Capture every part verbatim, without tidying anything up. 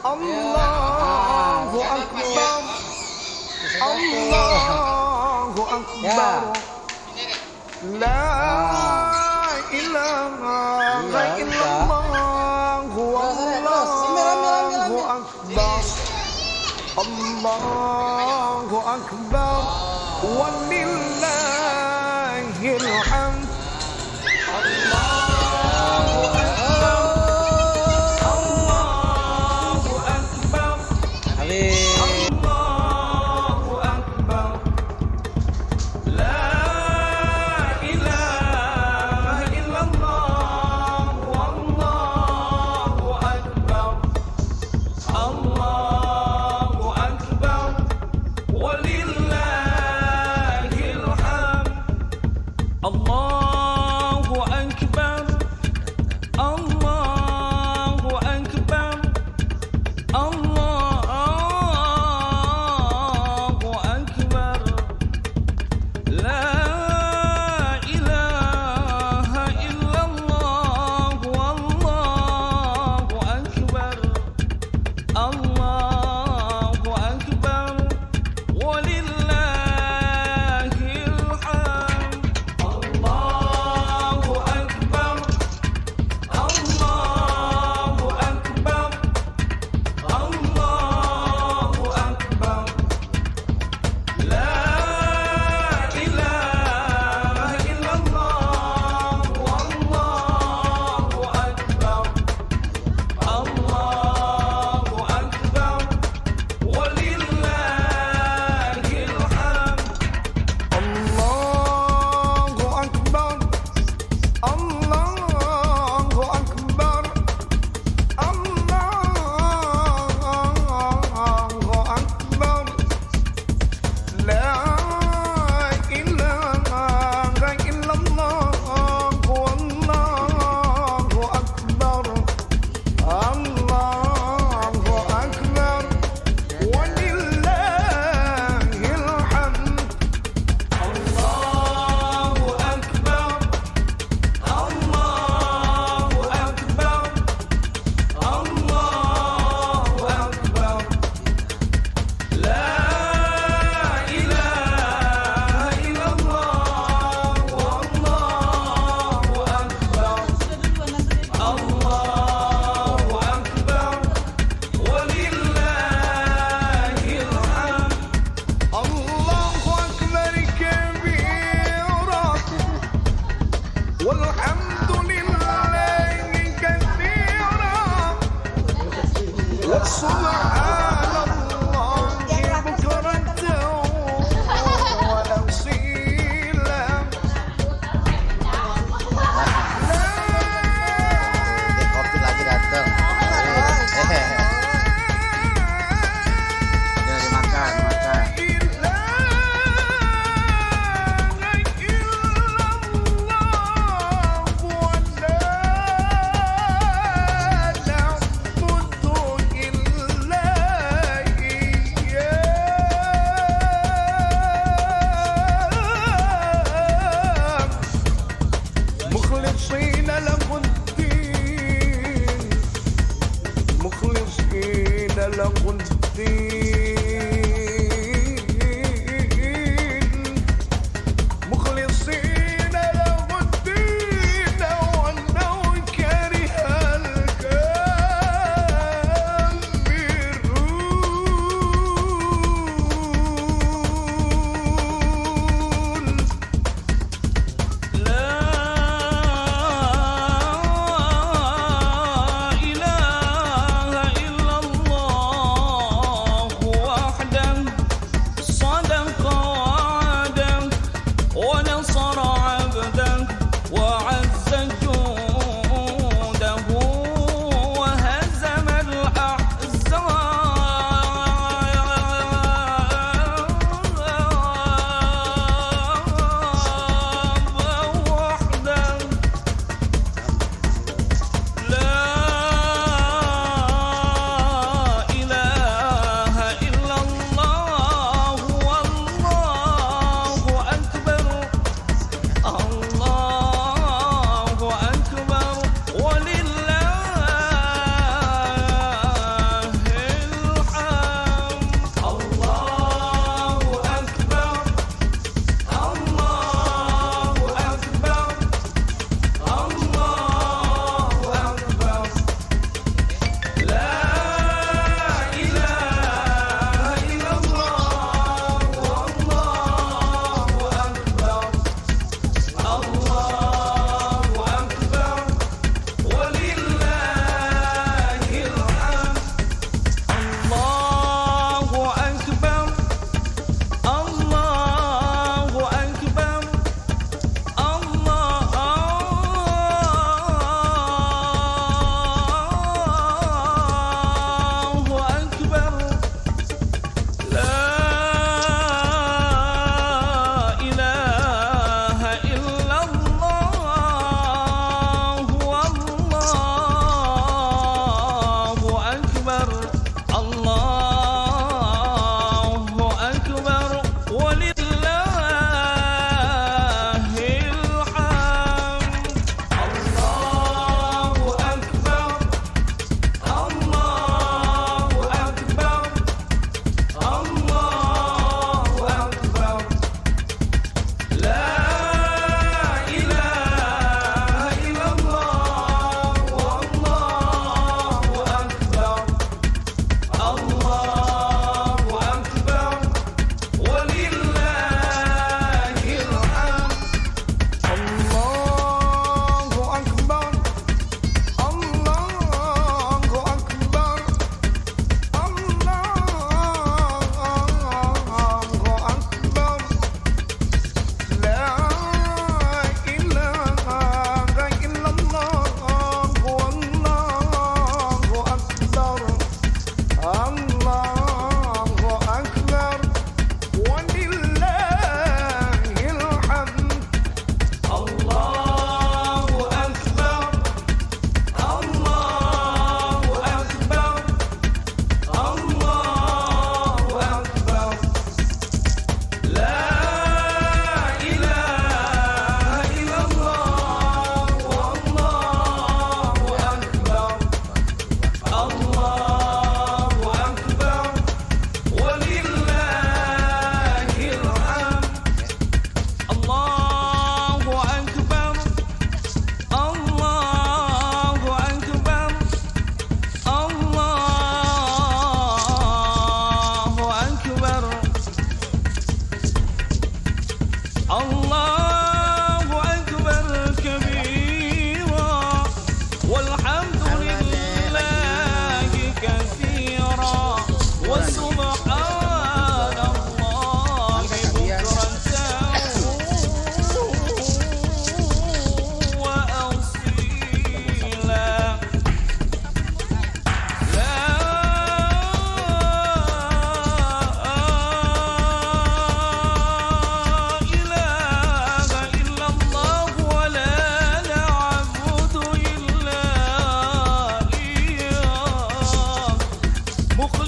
Allahu Akbar. Allahu Akbar. La ilaha illallah. Allahu Akbar. Allahu Akbar. Walillahil hamd. Allahu Akbar. Allahu Akbar. Allahu Akbar. La ilaha illallah, wallahu akbar. Allahu akbar. Walillahil hamd. Allahu akbar. Allahu akbar. Allahu akbar. La ilaha illallah, wallahu akbar. Allahu akbar. Walillahil hamd. Allahu akbar. Allahu akbar. Allahu akbar. La ilaha illallah. Allahu akbar. Allahu akbar. Walillahil hamd. Allahu akbar. Allahu akbar. Allahu akbar. La ilaha illallah. Allahu akbar. Allahu akbar. Walillahil hamd. Allahu akbar. Allahu akbar. Allahu akbar. La ilaha illallah. Allahu akbar. Allahu akbar. Walillahil hamd. Allahu akbar kabira. Walhamdulillahi katsira. Wa subhanallahi bukratan wa asila. Covid lagi datang. Jangan dimakan, makan. مخلصين له الدين، مخلصين له الدين، مخلصين له الدين ولو كره الكافرون. لا إله إلا الله.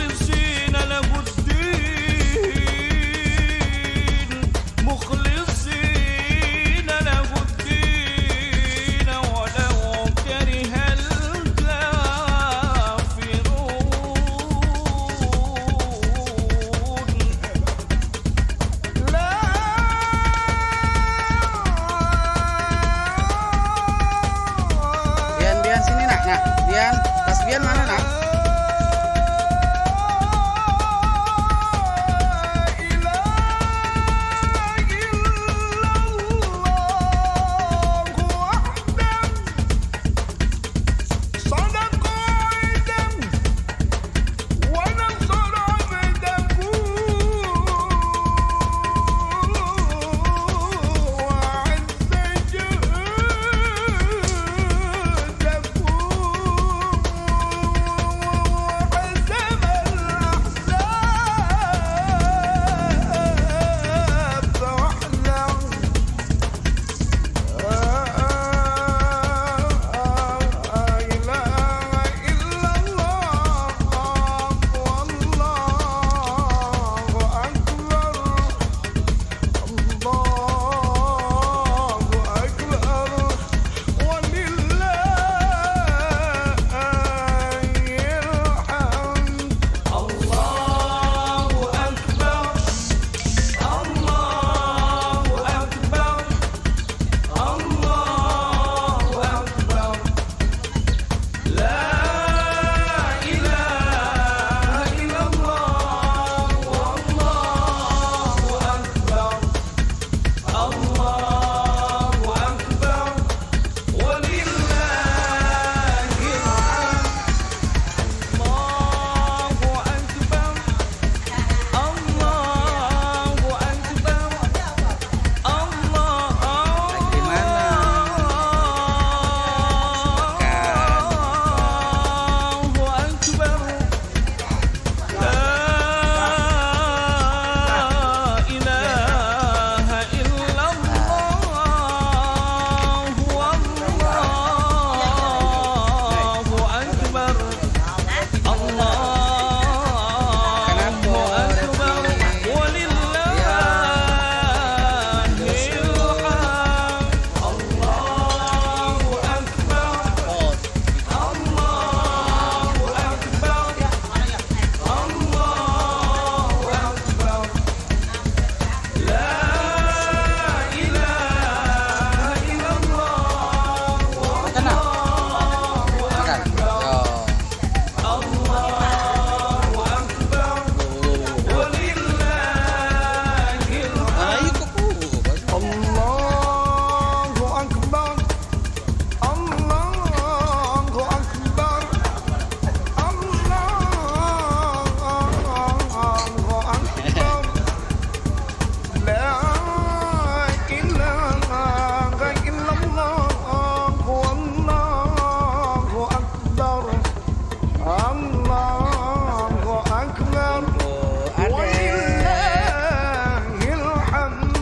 مخلصين له الدين، مخلصين له الدين ولو كره الكافرون. Bian, Bian, sini, Nak. Nah, Bian, tasbihan mana, Nak? الله أكبر ولله الحمد. الله أكبر، الله أكبر، الله أكبر. لا إله إلا الله والله أكبر. الله أكبر ولله الحمد. الله أكبر. الله أكبر. الله أكبر. لا إله إلا الله والله أكبر. الله أكبر ولله الحمد. الله أكبر. الله أكبر. الله أكبر. لا إله إلا الله. Makan, nak? Makan. Yo. الله أكبر ولله الحمد. الله أكبر. الله أكبر. الله أكبر. لا إله إلا الله والله أكبر. الله أكبر ولله الحمد.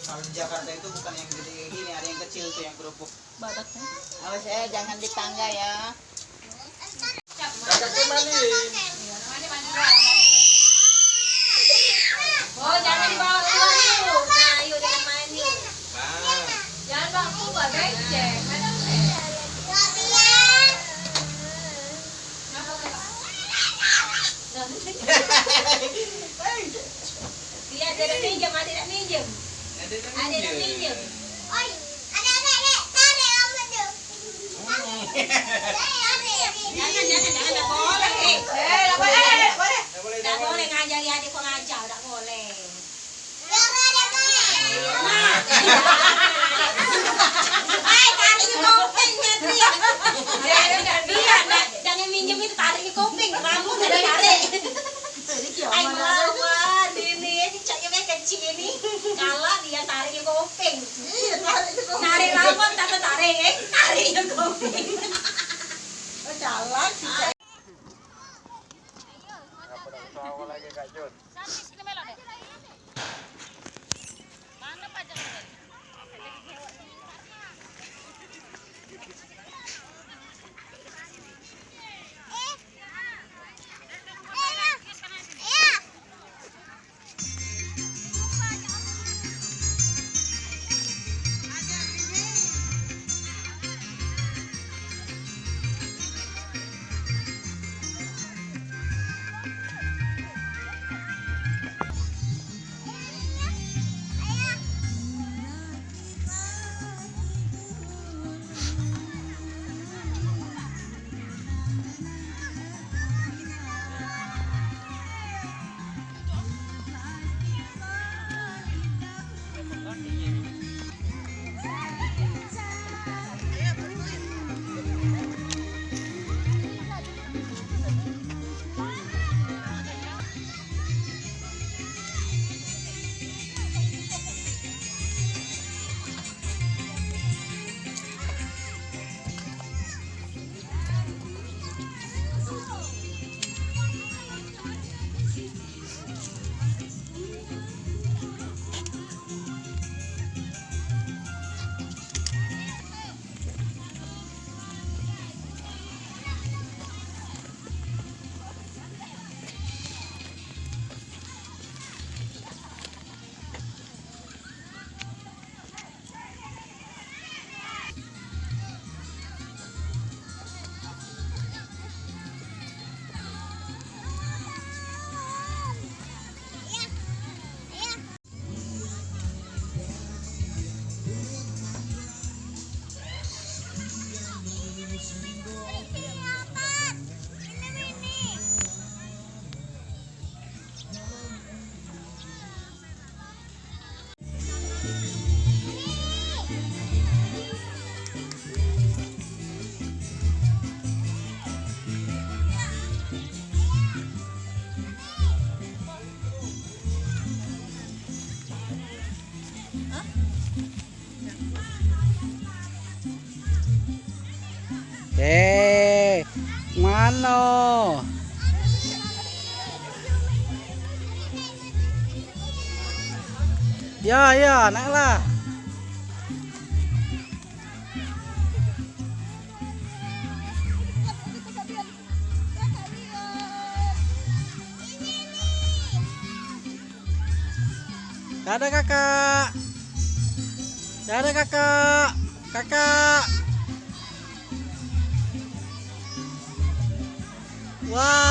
Kalau di Jakarta itu bukan yang gede kayak gini, ada yang kecil tuh yang kerupuk. Badak, eh? Awas, eh, jangan ditangga ya. Oh, jangan dibawa keluar dulu. Nah, ayo, jangan main yuk. Jangan bawa keluar, becek. Kenapa, Kak? Dia ada nak minjem, ada nak minjem. Ada nak minjem. Oi, ada, ada, ada, tarik rambut tu. Jangan, jangan, jangan, tak boleh. Eh, tak boleh, tak boleh. Tak boleh ngajari adik kau ngajar, tak boleh. Nah. Hai, tarik kuping, Febri. Dia, dia, dia, jangan minjem itu, tarik kuping, rambut dah tarik. Ai, melawan ini, caknya kecil ini. Kalah dia tarik kuping. Iya, tarik kuping. Tarik rambut tak tarik, eh? Tarik kuping. Ano. Ya, ya, naiklah. Dadah, Kakak. Dadah, Kakak. Kakak. Wah.